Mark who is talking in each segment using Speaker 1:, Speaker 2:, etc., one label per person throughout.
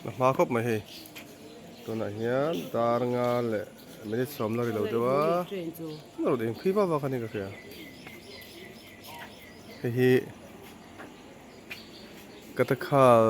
Speaker 1: A hma khawp mai hei tunah hian dar nga leh minute sawm la ri lo deuh a a rawn eng phei vak vak a ni ka hria hei hi Katakhal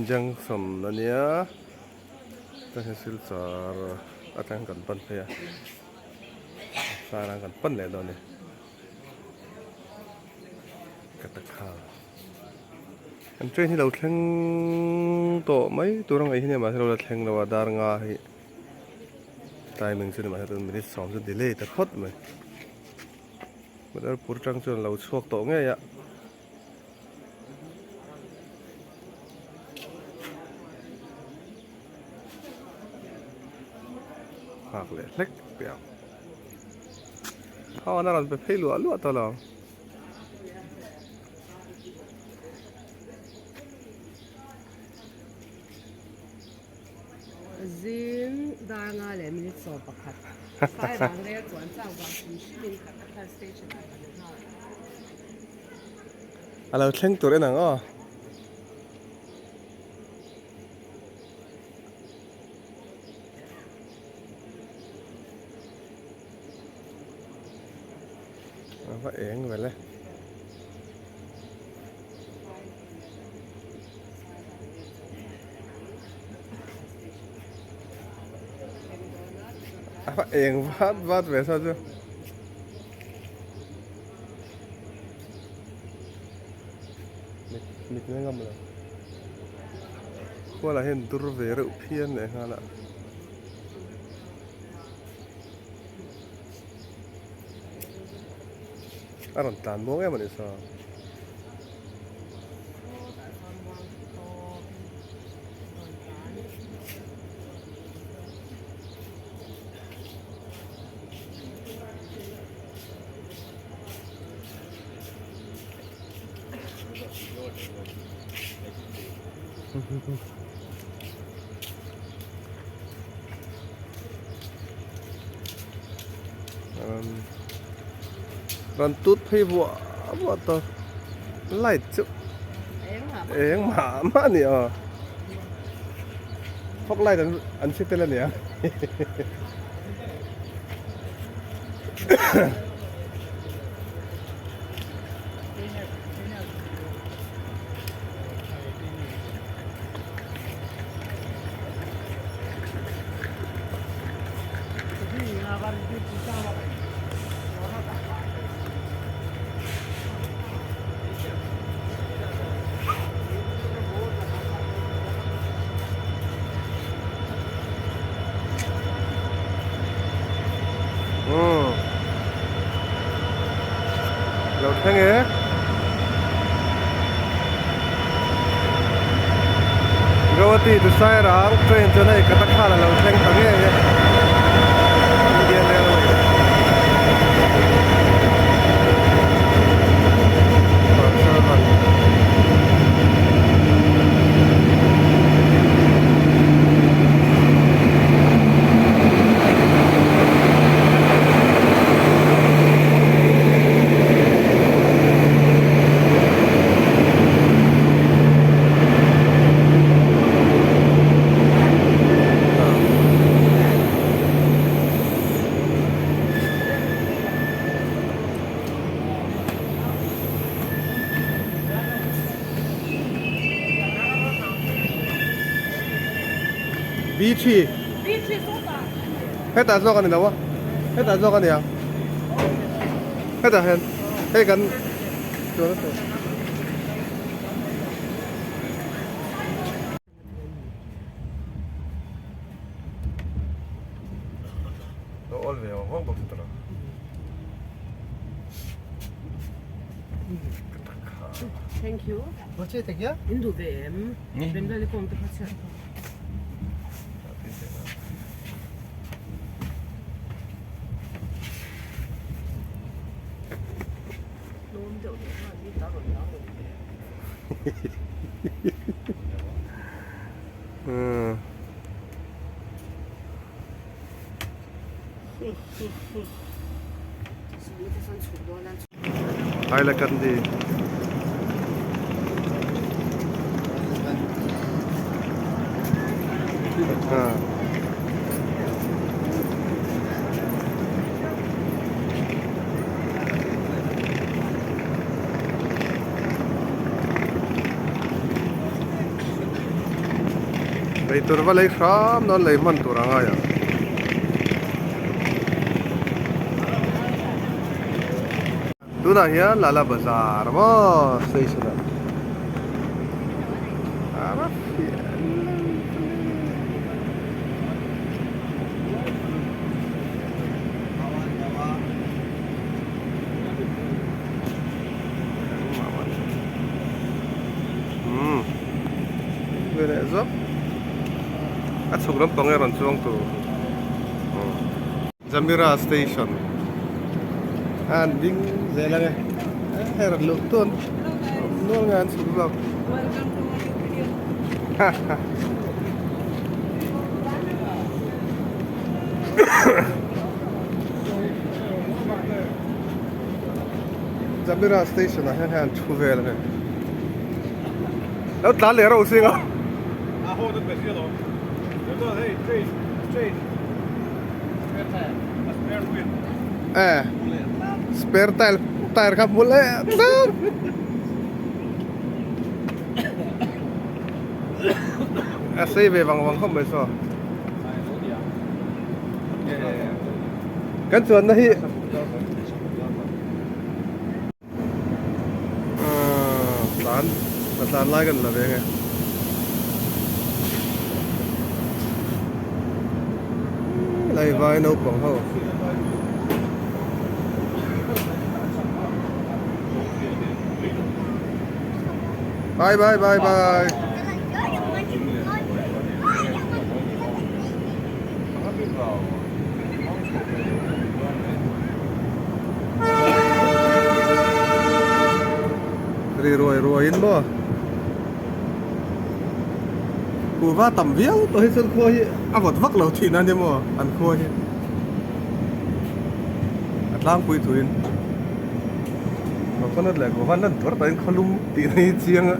Speaker 1: junction a nia chuan hei silchar atang kan pan phei a sairang kan pan leh dawn a ni Katakhal. An train hi lo thleng tawh mai tur a ngaih hi nia mahse lo la thleng lo a dar nga hi timing chu ni mahse tun minute sawm chu delay ta phawt mai Badarpur tang chuan lo chhuak tawh ngei a. Nghak leh hlek piang. Khawn a rawn pe phei luah luah tawh lo.
Speaker 2: Zing dar nga leh minute 11 Sairang rel chuan chau vang hrim hrimin Katakhal station ah kan nghal.
Speaker 1: A lo thleng tur en ang aw. A va eng vel e. A va eng vat vat ve sa chu. Mit mit nge ngam lo. Khualah hian dur ve reuh phian leh nghal a. A rawn tlan muang em a nih saw. Rawn tut phei vuah vuah tawh light chu eng mah mah a ni aw fog light an chhi tel a nia. Lo thleng e. Guwahati to Sairang train chuan hei Katakhal a lo thleng ta ngei e. Indian Railway. Parcel van. B3 Hetah zawk a ni lo a hetah zawk a ni ang hetah hian hei kan chuan a sawi. Lo awl ve vang vang bawk si tawh.
Speaker 2: Thank you. In duh ve em? Bengali kawng te kha chhiat tawh. Tlawm deuh leh nghal hi ta rawn lang lo ve.
Speaker 1: Hailakandi. Lei tur va lei hram dawn lei hman tur a ngai ang. Tunah hian Lala Bazar maw station ah a chhuk lampang e rawn chuang tur. Jamira station a an ding zel ang e hei rawn luh tun nual nge an chhuk zawk ha ha Jamira station ah hian hei an thu vel ang e lo tlan leh reuh sing a. Eh spare tire tire kha hmu leh tlat a sei ve vang vang khawp mai saw kan chuanna hi tlan a tlan lai kan la ve nge lai vai naupang ho bye bye bye bye Ri ruai ruai in maw kuhva tam viau tawh hi chuan khua hi a vawt vak lo thin a ni maw an khua hi a tlangpui thuin coconut leh kuhva an lan tuar tawhin khawlum tih na hi chiang a.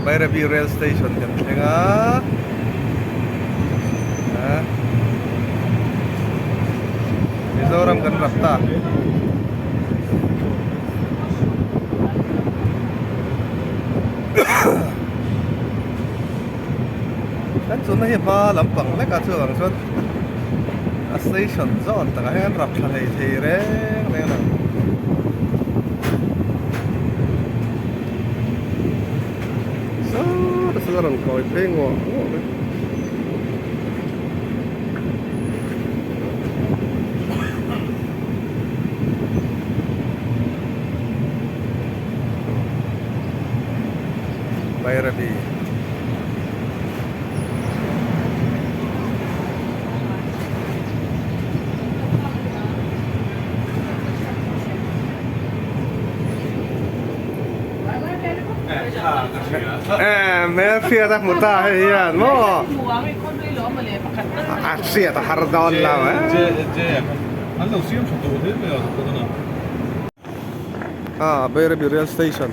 Speaker 1: Bairabi rail station kan thleng a Mizoram kan rap ta. Kan chunna hi hma lampang hlek a chuang chuan a station zawn takah hian an rap thla hlei thei reng reng a Sawta sawn a rawn kawi phei nguah nguah mai. Bairabi. Eh, me hriat a hmu ta hei hian maw? A hriat a har dawn lo eh. Ah, Bairabi rail station.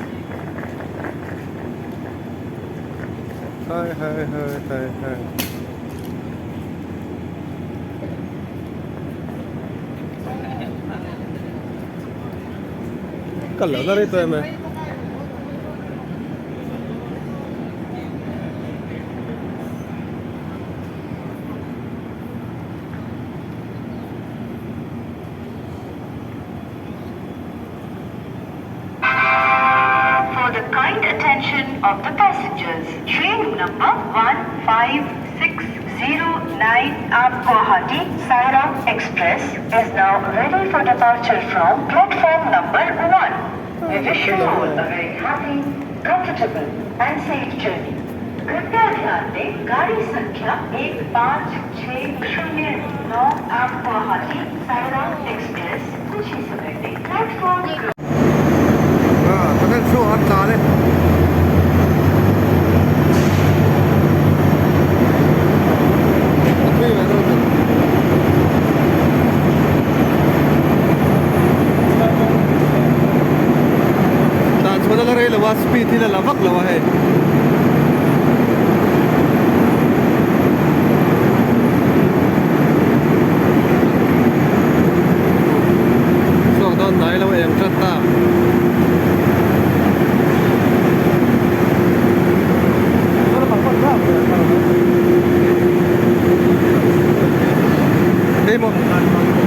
Speaker 1: Hai hai hai hai hai. Kal loh na rei tawh em e.
Speaker 3: For the kind attention of the passengers, train number 15609 up Guwahati Sairang Express is now ready for departure from platform number 1. We wish you all a very happy, comfortable and safe journey. कृपया ध्यान दें गाड़ी संख्या एक पाँच छः शून्य नौ आप गुवाहाटी सायरांग एक्सप्रेस कुछ ही समय में platform
Speaker 1: Ah, takhan chhuak an tlan e. speed hi la la vak lo a hei. Chhuak dawn hnai lo eng tan ta. Hei maw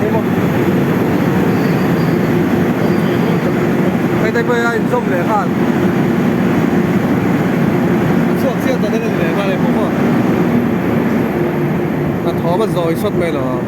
Speaker 1: hei maw hei te pawh a inzawm leh nghal a chhuak chiah ta dawn a ni leh nghal e maw maw a thawm a zawi sawt mai lo ang.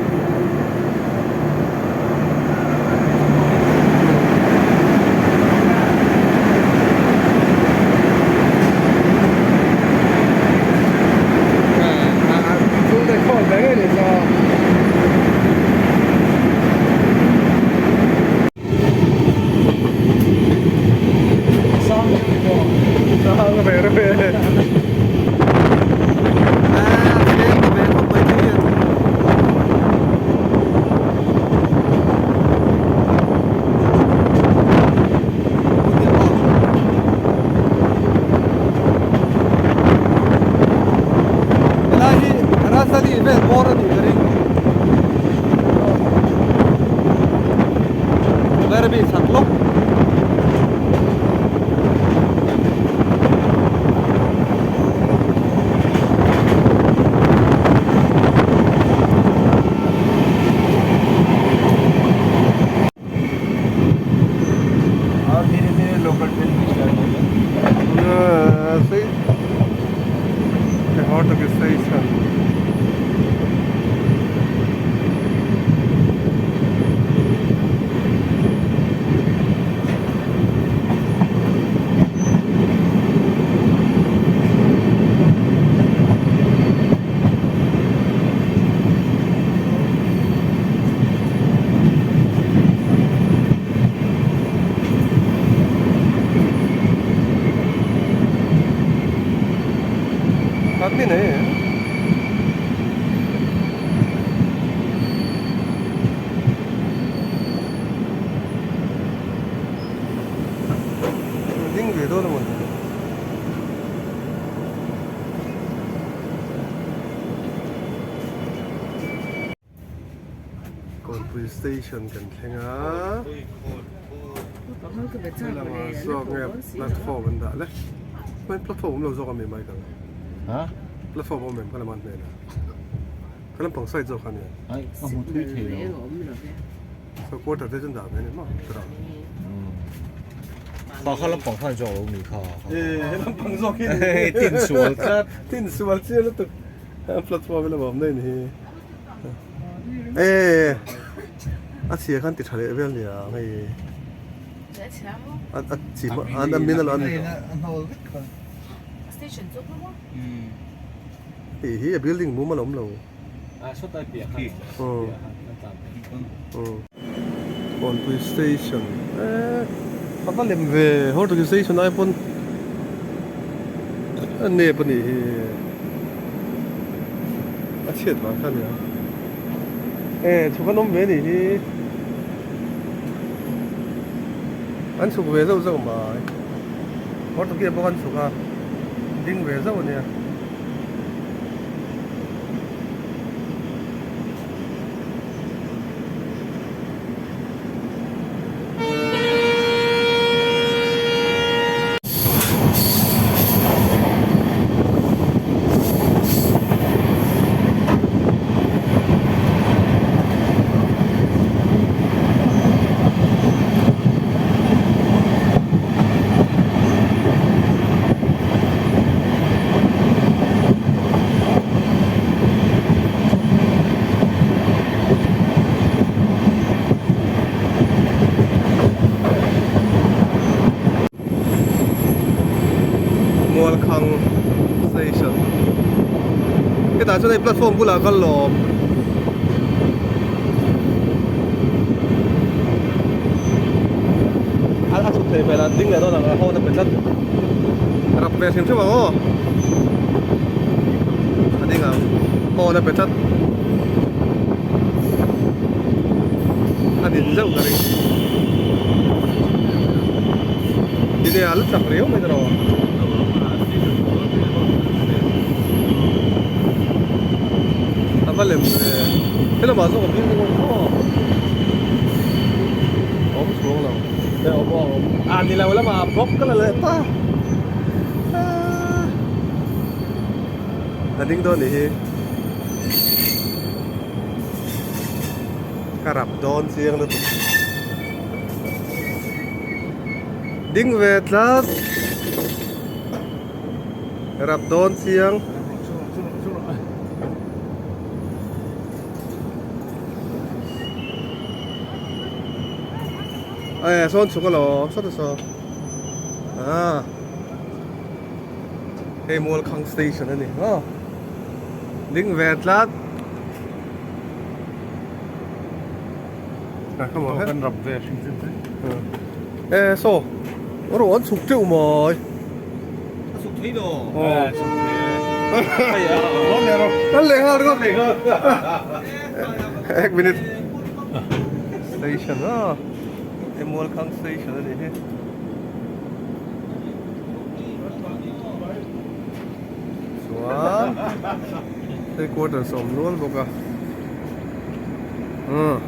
Speaker 1: Helai hi Rajdhani vel bawr a nih ka ring. Bairabi chak lawk. Station. आदमी नहीं है ding ve dawn a mawni. Kawnpui station kan thleng a helamah zawk nge platform an dah le hmai platform awm lo zawk a mi Michael platform awm em ka lam a hmel a ka lampang side zawk a nia so quarter te chu an dah ve a ni maw tah
Speaker 4: Kha lampang khan zawk lo mi kha
Speaker 1: e he lampang zawk hi
Speaker 4: tin sual tlat
Speaker 1: tin sual chiang lutuk platform hi lamah awm daih a ni hi. E a chhia khan ti tha leh vel nia hei a chi an a min a hei hi a building mumal a awm lo Kawnpui station e a va lem ve Hortuki station ai pawn a nep a nih hi. A chhiat vang kha nia. E chhuk an awm ve nih hi. An chhuk ve zauh zauh mai. Portuguese bawk an chhuk a. Ding ve zauh a nia. Mualkhang station hetah chuan hei platform bulah kal lawm a chhuk thei hmel a ding leh dawn ang a hawn a pe tlat rap ve hrim hrim ang aw a ding ang hawn a pe tlat a din zeuh ka ring. Tinge. a la chak riau mai tawh. A va lem ve. Helamah zawk a bing ngawt maw? A awm chuang lo. He awm a awm. A ni lo lamah a bawk ka la leh ta. A ding dawn nih hi. Ka rap dawn chiang lutuk. Ding ve tlat. Rap dawn chiang. Ê sawn chhuk alawm sawt a saw. Ah. Hei Mualkhang station a ni maw. Ding ve tlat.
Speaker 5: Kan rap ve hrim hrim te.
Speaker 1: E so. Ro an chhuk teuh mai.
Speaker 4: A chhuk thei lo.
Speaker 1: Aw.
Speaker 5: Chhuk thei e. Hei a.
Speaker 1: Rawn leh rawh. Kan leh nghal ringawt.
Speaker 5: Leh nghal.
Speaker 1: Ek minute. Station a. Hei Mualkhang station a ni hi. Chuan hei quarters a awm nual bawk a. Umm.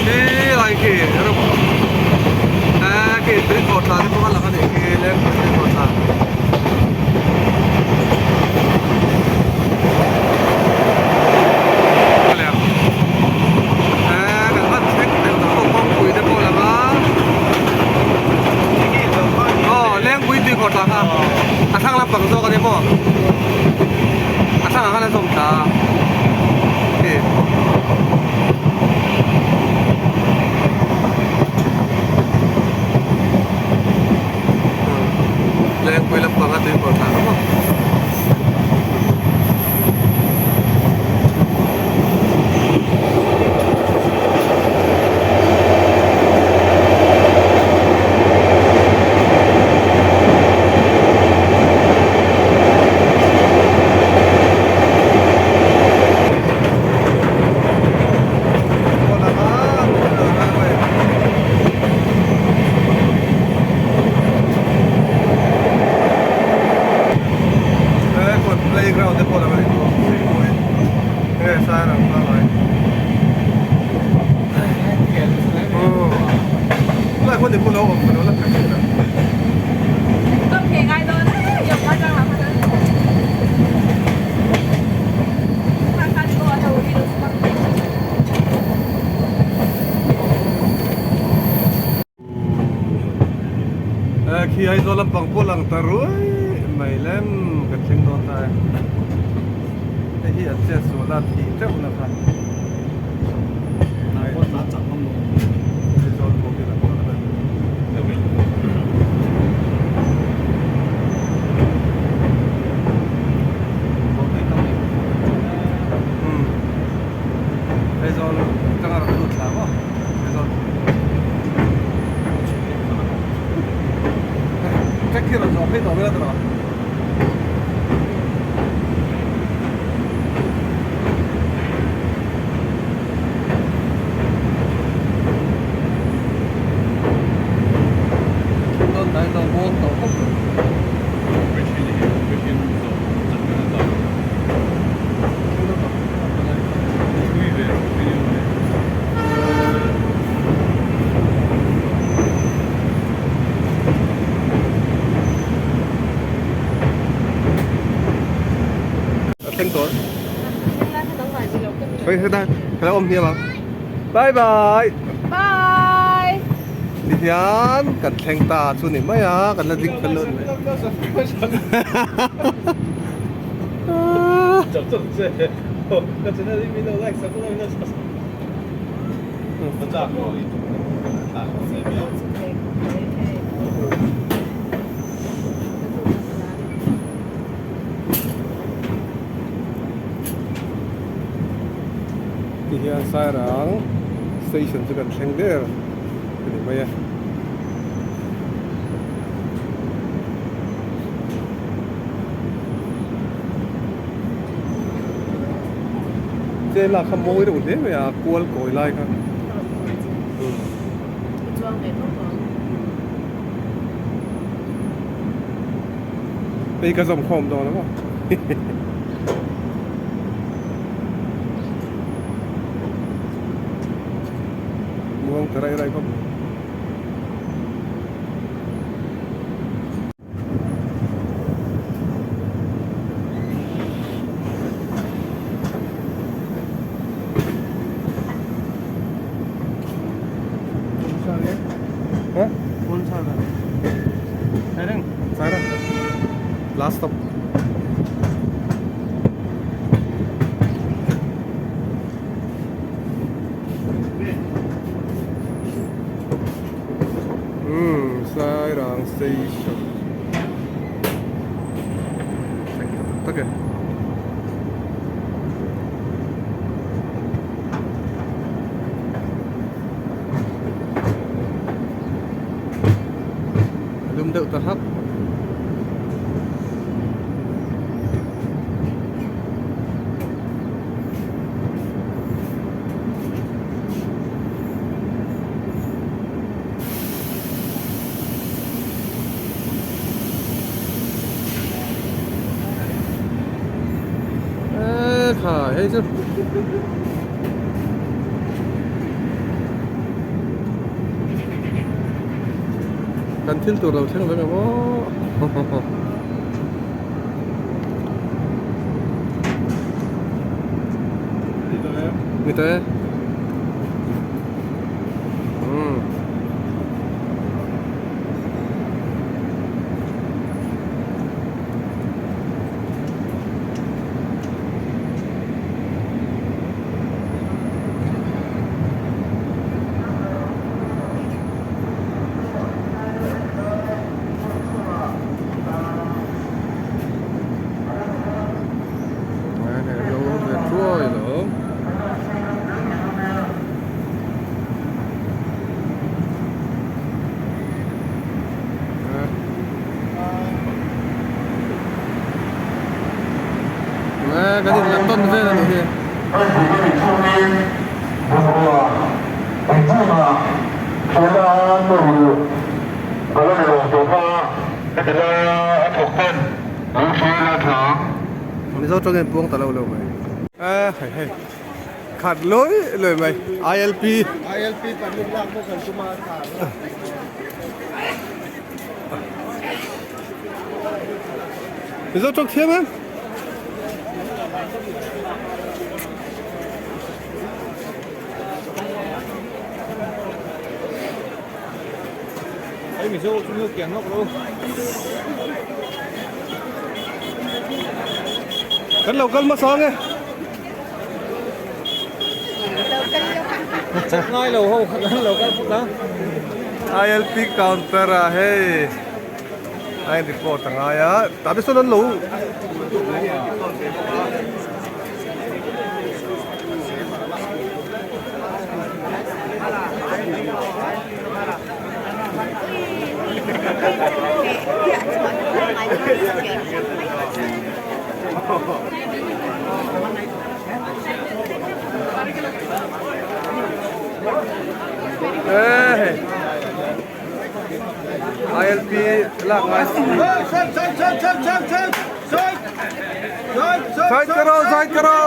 Speaker 1: Khi lai khi a khi tui khawh thla te pawh a lang a nih khi lengpui tui khawh thla. Lengpui tui khawh thla kha a thlang lampang zawk a ni maw a thlangah khan a zawm ta a Lengpui lampang a tui khawh thla kha maw. Playground te pawh a lo ni bawk nge sai rang ta mai lai khaw ni pawh lo awm ka lo la thak thin a. Khi Aizawl lampang pawh lang ta ruai mai lem kan thleng dawn ta e. Hei hi an chet sual a thih teuh na kha. Aizawl pawh khi lang ta a. Aizawl tanga rawn lut thla maw Aizawl Track hi rawn zawh phei tawh vel a tawh. Dawn dai tawh muang tawh khawp mai. A thleng tawh. Hei heta ka lo awm hniam ang. Bye bye.
Speaker 2: Bye.
Speaker 1: Tihian kan thleng ta chu ni mai a kan la ding fel lo ni mai. Ti hian Sairang station chu kan thleng der a ni mai a. Che lak kha mawi deuh hle mai a kual kawi lai kha.
Speaker 2: I chuang ve tho tawh ang.
Speaker 1: Hei ka zawm khawm dawn a maw. Muang ta raih raih khawp mai. Last stop. Umm Sairang station thleng ta tak tak e. A lum deuh ta hlak. E kha hei chu kan thil tur lo thleng vek ang aw. Ni tawh e. Umm. Kan in la tawn vel a nih hi. Mizo tawngin puang ta lo lo mai. A hei hei khat lawi lawi mai ILP.
Speaker 5: ILP permit lak pawh kan tum a tha.
Speaker 1: Mizo tawng thiam em?
Speaker 4: Hei Mizo chu nu kiang lawk lo.
Speaker 1: Kan lo kal hmasa ang e.
Speaker 4: Chak ngai lo ho kan lo kal phawt ang.
Speaker 1: ILP counter ah hei a in report a ngai a tah te sawn an lo ILP lak ngai si. Side karo, side karo.